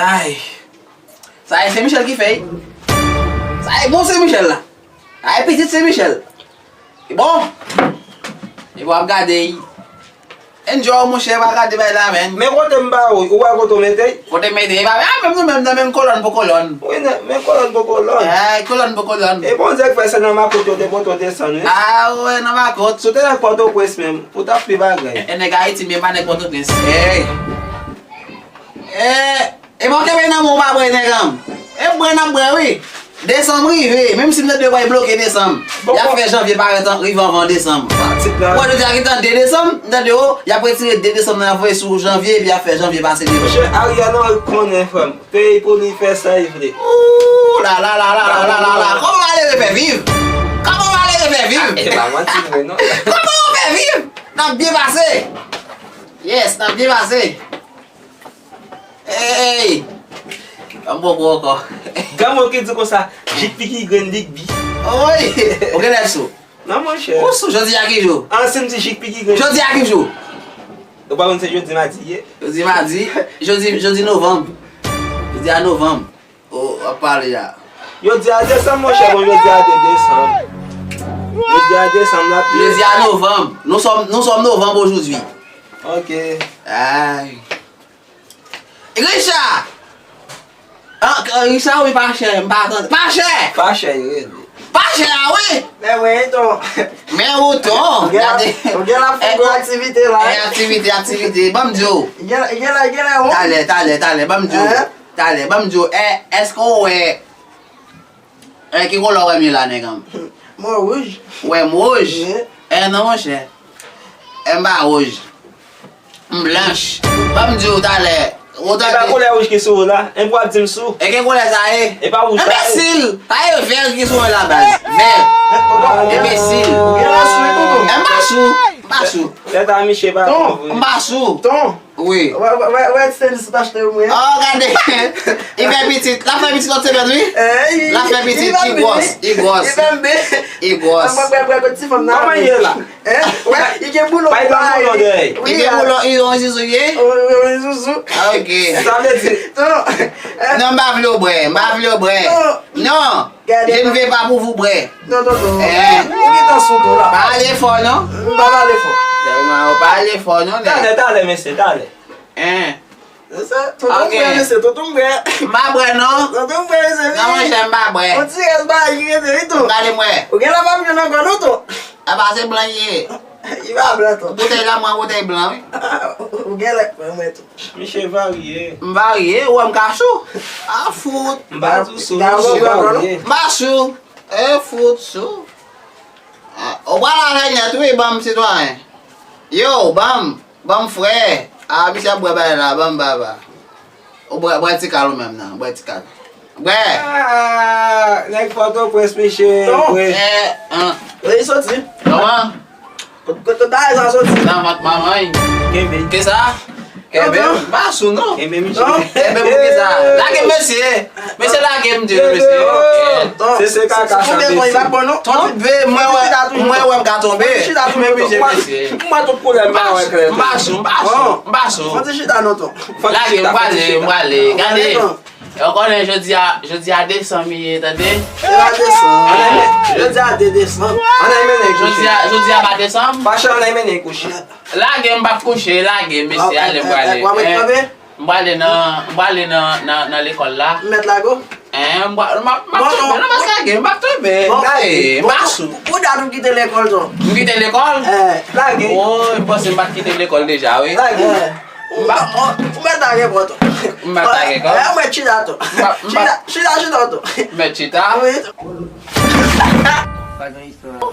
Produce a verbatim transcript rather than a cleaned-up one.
Ay. Sa e se Michel ki fè l. Sa e bon se Michel la. Sa e pitit se Michel. E bon. E bon ap gade l. Enjoy monchè pa gade bay la menn. Men kote m ba ou, ou wè kote w mete l? Kote m mete l? E pa a menm nou menm nan menm kolòn pou kolòn. Wi nan menm kolòn pou kolòn. Ay kolòn pou kolòn. E Bondye k fè se nan makòt yo te pote w desann wi. A wi nan makòt. Si w te nan Pòtoprens menm, ou t ap pi bagay. E nèg Ayiti men pa nèg Pòtoprens. Ey. E bon kenbe nan men w pa bwè nèg an. E bwè n ap bwè wi. Desanm rive, menm si m tande yo pral bloke desanm. Y ap fè janvye parèt rive anvan desanm. Ou wè jodi a gentan de desanm, m tande yo, y ap retire de desanm nan y ap voye sou janvye epi y ap fè janvye pase devan. Mesye Ariel Henry konnen frè m, peyi pou li fè sa li vle. Ooh la la la la la la la la. Kòman malere fè viv? Kòman malere fè viv? E pa manti vre non. Kòman ou fè viv? N ap byen pase. Yes, n ap byen pase. Ey! Ban m bon kou ankò. Granmoun ki di konsa, jik piki grenn li k bi. Oy! Ou genlè sou? Non monchè. Ou sou jodi a ki jou? An si m di jik piki grenn. Jodi a ki jou? Ou pa konn se jodi madi ye? Jodi madi, jodi, jodi novanm. Jodi a novanm. Ou ap pale a. Jodi a desanm monchè, bon jodi a de desanm. Jodi a desanm la pi. Jodi a novanm. Nous sommes, nous sommes novembre aujourd'hui. Ok. Ay. Richard! Ah, Richard wi pa chè, m pa tande. Pa chè! Pa chè, wi. Pa chè a wi! Men wi, ton. Men ou ton. Ou gen la, ou gen la fougo aktivite la. E aktivite, aktivite. Ban m di w. Gen la, gen la, gen la, wi. Talè, talè, talè. Ban m di w. Talè, ban m di w. E, èske w wè E ki koulè w wè m ye la nèg an m? Mwen wouj. Ou wè m wouj? Wi. E non monchè. E m pa wouj. M blanch. Ban m di w talè. Ou tande? E pa koulè wouj ki sou ou la? E pou w ap di m sou? E ki koulè sa ye? E pa wouj sa ye? Enbesil! Sa ye vè ki sou mwen la baz. Vè. Enbesil. Ou gen la sou wi tonton. E m pa sou. M pa sou. Lè ta miche pa bon vre. M pa sou. Ton. Wi. Wè, wè, wè, wè ti tenis ou t achte pou mwen an. Oh, gade. Li fè pitit. L ap fè pitit lòt semèn, wi. L ap fè pitit, li gwòs, li gwòs. Li fè bebe. Li gwòs. Mwen, mwen, mwen, kot ti fanm nan. Kòman ye la? Wè, li gen boulon. Pa li gen boulon dèyè. Li gen boulon, li yon zizou ye? Wi, wi, wi, zizou. Ah, ok. Sa vle di. Ton. Non, m pa vle w bwè, m pa vle w bwè. Non. Non. Gade. Je ne vais pas pour vous, brè. Non, non, non. Eh. Ou gentan sou tou la. Pa pale fò, non. M pa pale fò. Tèlman ou pale fò, non, nèg. Talè, talè, mesye, talè. Hein. Se sa, tonton m bwè, mesye, tonton m bwè. M pa bwè, non. Tonton m bwè, mesye. Non, monchè, m pa bwè. On ti rès bagay ki rete, wi, ton. Gade mwen. Ou gen la pa m jwenn ankò, non, ton. A pa se blan ye. Li pa blan, ton. Boutèy la, mwen, boutèy blan, wi. Ou gen lè, mwen, mwen, tou. Misye varye. M varye, ou wè m ka sou. A fout. M pa di w sou, misye varye. M pa sou. E fout sou. A, ou pral avè nèt wi, ban m sitwayen. Yo, ban m, ban m frè. A, misye ap bwè bagay la, ban m baba. Ou bwè, bwè ti kal ou menm nan, bwè ti kal. Bwè. Ah, nèg Pòtoprens, misye, bwè. E, an. Kote li soti? Kòman? Kot, kot, kot bagay sa soti? Nan vant manman l. Kenbe. Kisa? Kenbe. M pa sou non. Kenbe misye. Kenbe pou kisa? Lage m mesye. Mesye lage m di nou mesye. Se, se kaka sa mesye. Tonbe, mwen wè, mwen wè m ka tonbe. Kenbe misye mesye. M wè tout koulè m pa wè klè. M pa sou, m pa sou, m pa sou. Fò ti chita non ton. Lage m prale, m prale. Gade. Yo konnen jodi a, jodi a desanm li ye, tande? Se pa desanm. Jodi a de desanm. Ann al mennen kouche. Jodi a, jodi a pa desanm? Pache ann al mennen kouche. Lage m p ap kouche, lage m, mesye, ale m prale. W ap ret kanpe? M prale nan, m prale nan, nan, nan lekòl la. M mèt lage w? Eh, m pra-, m ap, m ap tonbe, non, pa lage m, m ap tonbe. Gade, m pa sou. Pou dat ou kite lekòl, ton? M kite lekòl? Eh, lage. Oh, m panse m pa t kite lekòl deja, wi. Lage. Ou mèt lage kò tou. M mèt lage kò. Mwen chita tou. Chita, chita, chita tou. Mèt chita. Wi. Pa gen istwa.